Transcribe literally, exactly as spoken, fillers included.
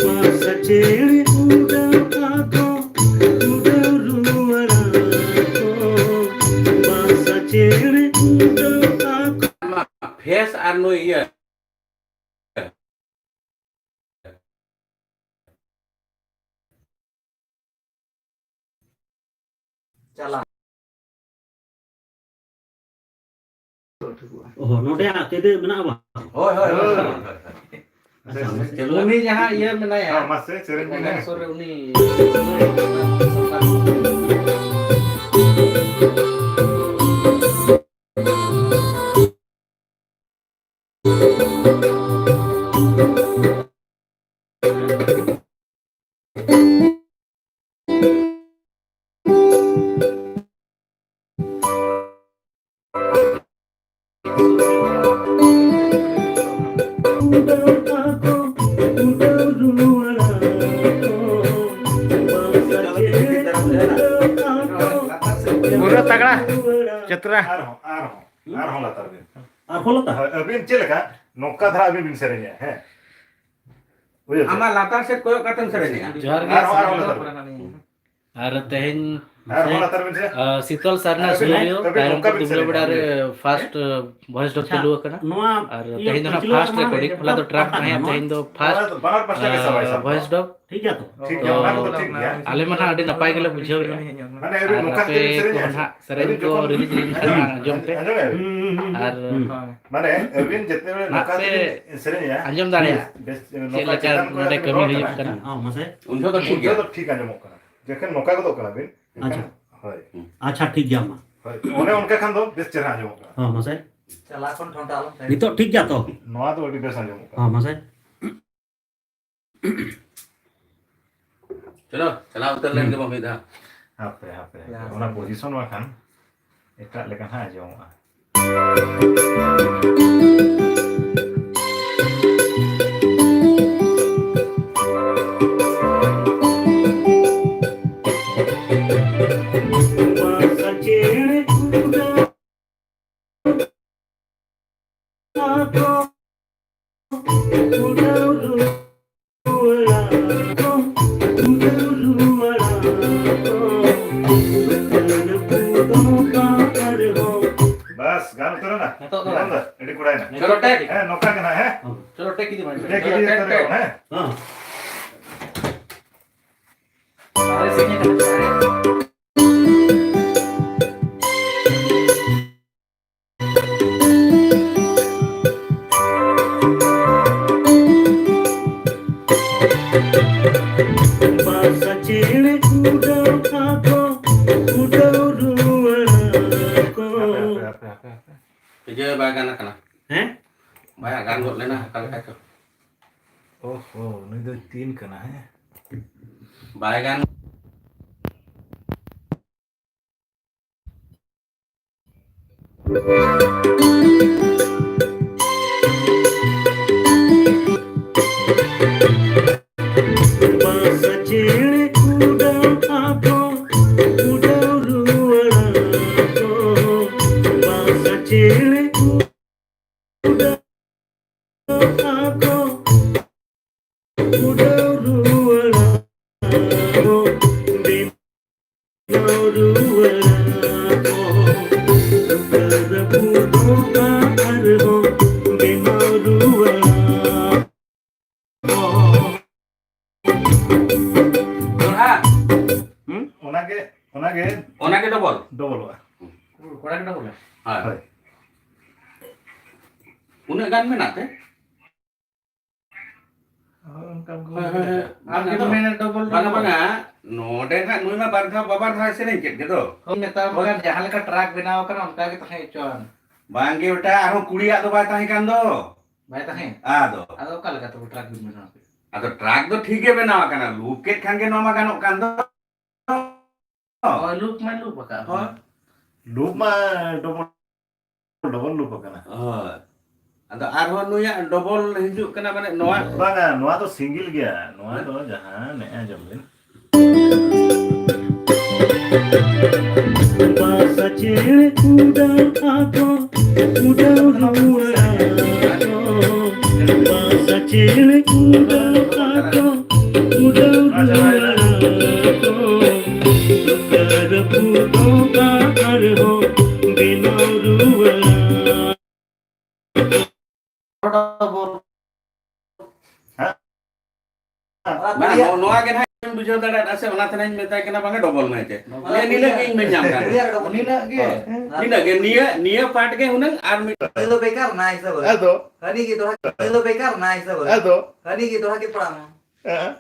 ᱵᱟᱥᱟ ᱪᱮᱬᱮ ᱩᱰᱟᱹᱣ ᱟᱠᱚ, ᱩᱰᱟᱹᱣ ᱨᱩᱣᱟᱹᱲ ᱟᱠᱚ᱾ ᱵᱟᱥᱟ ᱪᱮᱬᱮ ᱩᱰᱟᱹᱣ ᱟᱠᱚ᱾ ᱯᱷᱮᱥ ᱟᱨ ᱱᱩᱭ ᱤᱭᱟᱹ᱾ ᱪᱟᱞᱟᱜ᱾ ᱚ, ᱱᱚᱰᱮ ᱟᱨ ᱠᱮᱫᱮ ᱢᱮᱱᱟᱜᱼᱟ ᱵᱟᱝ? ᱦᱳᱭ, ᱦᱳᱭ, ᱦᱳᱭ, ᱦᱳᱭ, ᱦᱳᱭ᱾ ᱟᱪᱪᱷᱟ, ᱢᱟᱥᱮ ᱪᱟᱹᱞᱩ᱾ ᱩᱱᱤ ᱡᱟᱦᱟᱸ ᱤᱭᱟᱹ ᱢᱮᱱᱟᱭᱟ, ᱦᱮᱸ, ᱢᱟᱥᱮ ᱥᱮᱨᱮᱧ ᱢᱮ᱾ ᱩᱱᱤ ᱥᱩᱨ ᱨᱮ ᱩᱱᱤ ᱯᱩᱨᱟᱹ ᱛᱟᱜᱲᱟ ᱪᱮᱛᱨᱟ᱾ ᱟᱨᱦᱚᱸ, ᱟᱨᱦᱚᱸ, ᱟᱨᱦᱚᱸ ᱞᱟᱛᱟᱨ ᱵᱤᱱ᱾ ᱟᱨᱦᱚᱸ ᱞᱟᱛᱟᱨ? ᱦᱳᱭ, ᱟᱹᱵᱤᱱ ᱪᱮᱫ ᱞᱮᱠᱟ ᱱᱚᱝᱠᱟ ᱫᱷᱟᱨᱟ ᱟᱹᱵᱤᱱ ᱵᱤᱱ ᱥᱮᱨᱮᱧᱟ, ᱦᱮᱸ? ᱵᱩᱡᱷᱟᱹᱣ ᱥᱮ? ᱟᱢᱟᱜ ᱞᱟᱛᱟᱨ ᱥᱮᱫ ᱠᱚᱭᱚᱜ ᱠᱟᱛᱮᱢ ᱥᱮᱨᱮᱧᱮᱜᱼᱟ᱾ ᱡᱚᱦᱟᱨ ᱜᱮ᱾ ᱟᱨᱦᱚᱸ, ᱟᱨᱦᱚᱸ ᱞᱟᱛᱟᱨ ᱵᱤᱱ᱾ ᱟᱨ ᱛᱮᱦᱮᱧ ᱟᱨᱦᱚᱸ ᱞᱟᱛᱟᱨ ᱵᱤᱱ ᱥᱮ? ᱟᱸ, ᱥᱤᱛᱚᱞ ᱥᱟᱨᱱᱟ ᱟᱹᱵᱤᱱ, ᱥᱴᱩᱰᱤᱭᱳ ᱟᱹᱵᱤᱱ ᱠᱟᱭᱨᱚᱝ ᱱᱚᱝᱠᱟ ᱵᱤᱱ ᱫᱩᱵᱽᱞᱟᱹ ᱥᱮᱨᱮᱧᱟ᱾ ᱵᱮᱲᱟ ᱨᱮ ᱯᱷᱟᱥᱴ, ᱟᱸ, ᱵᱷᱚᱭᱮᱥ ᱰᱚᱵ ᱟᱪᱪᱷᱟ, ᱪᱟᱹᱞᱩ ᱟᱠᱟᱱᱟ᱾ ᱱᱚᱣᱟ ᱟᱨ ᱤᱭᱟᱹ ᱛᱮᱦᱮᱧ ᱫᱚ ᱱᱟᱦᱟᱜ ᱯᱟᱹᱪᱷᱞᱟᱹ ᱯᱷᱟᱥᱴ ᱢᱟᱲᱟᱝ ᱨᱮ ᱨᱮᱠᱚᱨᱰᱤᱝ, ᱦᱚᱞᱟ ᱫᱚ ᱴᱨᱟᱠ ᱱᱚᱣᱟ ᱛᱟᱦᱮᱸ, ᱛᱮᱦᱮᱧ ᱫᱚ ᱯᱷᱟᱥᱴ, ᱵᱟᱱᱟᱨ ᱯᱟᱥᱴᱟ ᱜᱮ ᱥᱟᱵᱟᱭ ᱟᱸ, ᱥᱟᱵ᱾ ᱵᱷᱚᱭᱮᱥ ᱰᱚᱵ᱾ ᱴᱷᱤᱠ ᱜᱮᱭᱟ, ᱛᱚ, ᱚᱱᱟ ᱠᱚᱫᱚ ᱴᱷᱤᱠ ᱜᱮᱭᱟ᱾ ᱟᱞᱮ ᱢᱟ ᱱᱟᱦᱟᱜ ᱟᱹᱰᱤ ᱱᱟᱯᱟᱭ ᱜᱮᱞᱮ ᱵᱩᱡᱷᱟᱹᱣ ᱮᱫᱟ᱾ ᱢᱟᱱᱮ ᱟᱹᱵᱤᱱ ᱟᱨ ᱱᱚᱝᱠᱟ ᱟᱯᱮ ᱛᱮᱵᱤᱱ ᱠᱚ ᱥᱮᱨᱮᱧᱟ? ᱱᱟᱦᱟᱜ ᱥᱮᱨᱮᱧ ᱟᱹᱵᱤᱱ ᱠᱚ ᱡᱚᱠᱷᱚᱱ ᱨᱤᱞᱤᱡᱽ ᱞᱮᱱᱠᱷᱟᱱ ᱟᱸᱡᱚᱢ ᱯᱮ᱾ ᱟᱸᱡᱚᱢᱮᱫᱼᱟ ᱵᱤᱱ? ᱦᱩᱸ, ᱦᱩᱸ, ᱦᱩᱸ᱾ ᱢᱟᱱᱮ ᱟᱹᱵᱤᱱ ᱡᱮᱛᱮ ᱱᱟᱦᱟᱜ ᱱᱚᱝᱠᱟ ᱯᱮ ᱛᱮᱵᱤᱱ ᱥᱮᱨᱮᱧᱟ, ᱟᱸᱡᱚᱢ ᱫᱟᱲᱮᱭᱟᱜᱼᱟ᱾ ᱵᱮᱥ, ᱪᱮᱫ ᱱᱚᱝᱠᱟ ᱞᱮᱠᱟ ᱪᱮᱛᱟᱱ ᱠᱷᱚᱱ ᱱᱚᱰᱮ ᱡᱟᱛᱮ ᱠᱟᱹᱢᱤ ᱨᱚᱲ ᱦᱩᱭᱩᱜ ᱠᱟᱱᱟ᱾ ᱠᱟᱱᱟ᱾ ᱦᱚᱸ, ᱢᱟᱥᱮ᱾ ᱩᱱ ᱡᱚᱦᱚᱜ ᱫᱚ ᱴᱷᱤᱠ ᱩᱱ ᱜᱮᱭᱟ᱾ ᱡᱚᱦᱚᱜ ᱫᱚ ᱴᱷᱤᱠ ᱟᱸᱡᱚᱢᱚᱜ ᱠᱟᱱᱟ᱾ ᱡᱚᱠᱷᱚᱱ ᱱᱚᱝᱠᱟ ᱜᱚᱫᱚᱜ ᱠᱟᱱᱟ ᱵᱤᱱ, ᱟᱪᱪᱷᱟ᱾ ᱦᱳᱭ᱾ ᱦᱩᱸ᱾ ᱟᱪᱪᱷᱟ, ᱴᱷᱤᱠ ᱜᱮᱭᱟ ᱢᱟ᱾ ᱦᱳᱭ, ᱚᱱᱮ ᱚᱱᱠᱟ ᱠᱷᱟᱱ ᱫᱚ ᱵᱮᱥ ᱪᱮᱦᱨᱟ ᱟᱸᱡᱚᱢᱚᱜ ᱠᱟᱱᱟ᱾ ᱦᱚᱸ, ᱢᱟᱥᱮ᱾ ᱪᱟᱞᱟᱣ ᱠᱷᱚᱱ ᱴᱷᱚᱱᱴᱟ ᱟᱞᱚᱢ ᱛᱟᱦᱮᱸ᱾ ᱱᱤᱛᱚᱜ ᱴᱷᱤᱠ ᱜᱮᱭᱟ ᱛᱚ? ᱱᱚᱣᱟ ᱫᱚ ᱟᱹᱰᱤ ᱵᱮᱥ ᱟᱸᱡᱚᱢᱚᱜ ᱠᱟᱱᱟ᱾ ᱦᱚᱸ, ᱢᱟᱥᱮ᱾ ᱪᱚᱞᱚ, ᱪᱟᱞᱟᱣ ᱩᱛᱟᱹᱨ ᱞᱮᱱ ᱦᱩᱸ᱾ ᱜᱮᱵᱚᱱ ᱢᱤᱫ ᱫᱷᱟᱣ᱾ ᱦᱟᱯᱮ, ᱦᱟᱯᱮ, ᱦᱟᱯᱮ᱾ ᱡᱟᱦᱟᱸ ᱚᱱᱟ ᱥᱮᱫ᱾ ᱯᱚᱡᱤᱥᱚᱱ ᱵᱟᱠᱷᱟᱱ ᱮᱴᱟᱜ ᱞᱮᱠᱟ ᱦᱟᱸᱜ ᱟᱸᱡᱚᱢᱚᱜᱼᱟ᱾ ᱩᱰᱟᱹᱣ ᱨᱩᱣᱟᱹᱲᱟ ᱠᱚ, ᱩᱰᱟᱹᱣ ᱨᱩᱣᱟᱹᱲᱟ ᱠᱚ, ᱩᱰᱟᱹᱣ ᱨᱩᱣᱟᱹᱲᱟ ᱠᱚ᱾ ᱵᱟᱥ, ᱜᱟᱱ ᱩᱛᱟᱹᱨ ᱮᱱᱟ᱾ ᱱᱤᱛᱚᱜ ᱫᱚ ᱜᱟᱱ ᱮᱱᱟ᱾ ᱟᱹᱰᱤ ᱠᱚᱲᱟᱭᱮᱱᱟ᱾ ᱪᱚᱞᱚ, ᱴᱮᱠ᱾ ᱦᱮᱸ, ᱱᱚᱝᱠᱟ ᱜᱮ ᱱᱟᱦᱟᱜ, ᱦᱮᱸ? ᱪᱚᱞᱚ, ᱴᱮᱠ ᱤᱫᱤ ᱢᱟ᱾ ᱴᱮᱠ ᱤᱫᱤ ᱩᱛᱟᱹᱨ ᱭᱟᱵᱚᱱ, ᱦᱮᱸ? ᱦᱮᱸ᱾ ᱥᱟᱨᱮ ᱥᱮᱨᱮᱧ ᱟᱠᱟᱱᱟ, ᱥᱟᱨᱮ᱾ ᱵᱟᱥᱟ ᱪᱮᱬᱮ ᱩᱰᱟᱹᱣ ᱟᱠᱚ, ᱩᱰᱟᱹᱣ ᱨᱩᱣᱟᱹᱲ ᱟᱠᱚ᱾ ᱦᱟᱯᱮ, ᱦᱟᱯᱮ, ᱦᱟᱯᱮ, ᱦᱟᱯᱮ, ᱦᱟᱯᱮ᱾ ᱤᱭᱟᱹ ᱵᱟᱭ ᱜᱟᱱ ᱟᱠᱟᱱᱟ᱾ ᱦᱮᱸ? ᱵᱟᱭ ᱜᱟᱱ ᱜᱚᱫ ᱞᱮᱱᱟ, ᱚᱠᱟ ᱞᱮᱠᱟ ᱪᱚ᱾ ᱳᱦᱳ, ᱱᱩᱭ ᱫᱚᱭ ᱛᱤᱱ ᱠᱟᱱᱟ, ᱦᱮᱸ? ᱵᱟᱭ ᱜᱟᱱ᱾ ᱵᱟᱥᱟ ᱪᱮᱬᱮ ᱩᱰᱟᱹᱣ ᱟᱠᱚ, ᱩᱰᱟᱹᱣ ᱨᱩᱣᱟᱹᱲ ᱟᱠᱚ᱾ ᱵᱟᱥᱟ ᱪᱮᱬᱮ ᱩᱰᱟᱹᱣ ᱟᱠᱚ, ᱩᱰᱟᱹᱣ ᱨᱩᱣᱟᱹᱲ ᱟᱠᱚ᱾ ᱵᱮᱱᱟᱣ ᱨᱩᱣᱟᱹᱲ ᱟᱠᱚ᱾ ᱩᱰᱟᱹᱣ ᱨᱟᱹᱯᱩᱫᱚᱜᱼᱟ ᱟᱨᱦᱚᱸ ᱵᱮᱱᱟᱣ ᱨᱩᱣᱟᱹᱲ ᱟᱠᱚ᱾ ᱫᱚᱦᱲᱟ᱾ ᱦᱩᱸ? ᱚᱱᱟᱜᱮ, ᱚᱱᱟᱜᱮ ᱚᱱᱟᱜᱮ ᱰᱚᱵᱚᱞ᱾ ᱰᱚᱵᱚᱞᱚᱜᱼᱟ᱾ ᱠᱚᱲᱟ ᱜᱮ ᱰᱚᱵᱚᱞ᱾ ᱦᱳᱭ᱾ ᱦᱳᱭ᱾ ᱩᱱᱟᱹᱜ ᱜᱟᱱ ᱢᱮᱱᱟᱜ ᱛᱮ? ᱦᱳᱭ, ᱚᱱᱠᱟ ᱜᱮ ᱦᱳᱭ, ᱦᱳᱭ, ᱦᱳᱭ᱾ ᱟᱢ ᱵᱟᱝᱟ ᱜᱮᱢ ᱫᱚ᱾ ᱢᱮᱱᱟ ᱰᱚᱵᱚᱞ, ᱵᱟᱝᱟ, ᱰᱚᱵᱚᱞ᱾ ᱵᱟᱝᱟ᱾ ᱱᱚᱰᱮ ᱱᱟᱜ ᱱᱩᱭ ᱢᱟ ᱵᱟᱨ ᱫᱷᱟᱣ, ᱵᱟᱵᱟᱨ ᱫᱷᱟᱣ ᱥᱮᱨᱮᱧ ᱠᱮᱫ ᱜᱮ ᱫᱚ᱾ ᱦᱳᱭ, ᱱᱮᱛᱟᱨ ᱢᱟ ᱦᱳᱭ᱾ ᱡᱟᱦᱟᱸ ᱞᱮᱠᱟ ᱴᱨᱟᱠ ᱵᱮᱱᱟᱣ ᱟᱠᱟᱱᱟ, ᱚᱱᱠᱟ ᱜᱮ ᱛᱟᱦᱮᱸ ᱦᱚᱪᱚᱣᱟᱱ᱾ ᱵᱟᱝᱜᱮ ᱵᱮᱴᱟ, ᱟᱨᱦᱚᱸ ᱠᱩᱲᱤᱭᱟᱜ ᱫᱚ ᱵᱟᱭ ᱛᱟᱦᱮᱸ ᱠᱟᱱ ᱫᱚ᱾ ᱵᱟᱭ ᱛᱟᱦᱮᱸ? ᱟᱫᱚ? ᱟᱫᱚ ᱚᱠᱟ ᱞᱮᱠᱟ ᱛᱮᱵᱚ ᱴᱨᱟᱠ ᱵᱤᱱ ᱵᱮᱱᱟᱣ ᱠᱮᱫᱟ? ᱟᱫᱚ ᱴᱨᱟᱠ ᱫᱚ ᱴᱷᱤᱠ ᱜᱮ ᱵᱮᱱᱟᱣ ᱟᱠᱟᱱᱟ, ᱞᱩᱯ ᱠᱮᱫ ᱠᱷᱟᱱ ᱜᱮ ᱱᱚᱣᱟ ᱢᱟ ᱜᱟᱱᱚᱜ ᱠᱟᱱ ᱫᱚ᱾ ᱦᱳᱭ, ᱞᱩᱯ ᱢᱟᱭ ᱞᱩᱯ ᱟᱠᱟᱫ᱾ ᱦᱳᱭ᱾ ᱞᱩᱯ ᱢᱟ ᱰᱚᱵᱚᱞ, ᱰᱚᱵᱚᱞ ᱞᱩᱯ ᱟᱠᱟᱱᱟ᱾ ᱦᱳᱭ᱾ ᱟᱫᱚ ᱟᱨᱦᱚᱸ ᱱᱩᱭᱟᱜ ᱰᱚᱵᱚᱞ ᱦᱤᱡᱩᱜ ᱠᱟᱱᱟ, ᱢᱟᱱᱮ ᱱᱚᱣᱟ᱾ ᱵᱟᱝᱟ, ᱱᱚᱣᱟ ᱫᱚ ᱥᱤᱝᱜᱮᱞ ᱜᱮᱭᱟ᱾ ᱱᱚᱣᱟ ᱦᱮᱸ? ᱫᱚ ᱡᱟᱦᱟᱸ ᱱᱮᱜᱼᱮ ᱟᱸᱡᱚᱢ ᱵᱤᱱ᱾ ᱵᱟᱥᱟ ᱪᱮᱬᱮ ᱩᱰᱟᱹᱣ ᱟᱠᱚ, ᱩᱰᱟᱹᱣ ᱨᱩᱣᱟᱹᱲ ᱟᱠᱚ᱾ ᱵᱟᱥᱟ ᱪᱮᱬᱮ ᱠᱚ ᱨᱟᱜᱟ ᱠᱚ, ᱩᱰᱟᱹᱣ ᱨᱩᱣᱟᱹᱲᱟ ᱠᱚ, ᱨᱟᱹᱯᱩᱫᱚᱜᱼᱟ ᱟᱨᱦᱚᱸ ᱵᱮᱱᱟᱣ ᱨᱩᱣᱟᱹᱲᱟ᱾ ᱵᱟᱝ, ᱱᱚ-, ᱱᱚᱣᱟ ᱜᱮ ᱱᱟᱦᱟᱜ ᱤᱧ ᱵᱩᱡᱷᱟᱹᱣ ᱫᱟᱲᱮᱭᱟᱜᱼᱟ ᱥᱮ, ᱚᱱᱟ ᱛᱮ ᱱᱟᱦᱟᱜ ᱤᱧ ᱢᱮᱛᱟᱭ ᱠᱟᱱᱟ, ᱵᱟᱝᱟ, ᱰᱚᱵᱚᱞ ᱢᱮ ᱪᱮ᱾ ᱱᱤᱭᱟᱹ ᱱᱤᱱᱟᱹᱜ ᱜᱮ ᱤᱧ ᱢᱮᱱ ᱧᱟᱢ ᱠᱟᱱ᱾ ᱩᱱᱤ ᱞᱟᱹᱜᱤᱫ ᱜᱮ᱾ ᱱᱤᱱᱟᱹᱜ ᱜᱮ, ᱱᱤᱭᱟᱹ, ᱱᱤᱭᱟᱹ ᱯᱟᱨᱴ ᱜᱮ ᱦᱩᱱᱟᱹᱝ ᱟᱨ ᱢᱤᱫ ᱩᱱᱤ ᱫᱚ ᱵᱮᱠᱟᱨ ᱱᱟᱭ ᱥᱮ ᱵᱚᱞᱮ? ᱟᱫᱚ? ᱦᱟᱹᱱᱤ ᱜᱮ ᱫᱚᱦᱲᱟ, ᱩᱱᱤ ᱫᱚ ᱵᱮᱠᱟᱨ ᱱᱟᱭ ᱥᱮ ᱵᱚᱞᱮ? ᱟᱫᱚ? ᱦᱟᱹᱱᱤ ᱜᱮ ᱫᱚᱦᱲᱟ ᱜᱮ ᱯᱟᱲᱟᱜ ᱢᱟ᱾ ᱦᱮᱸ᱾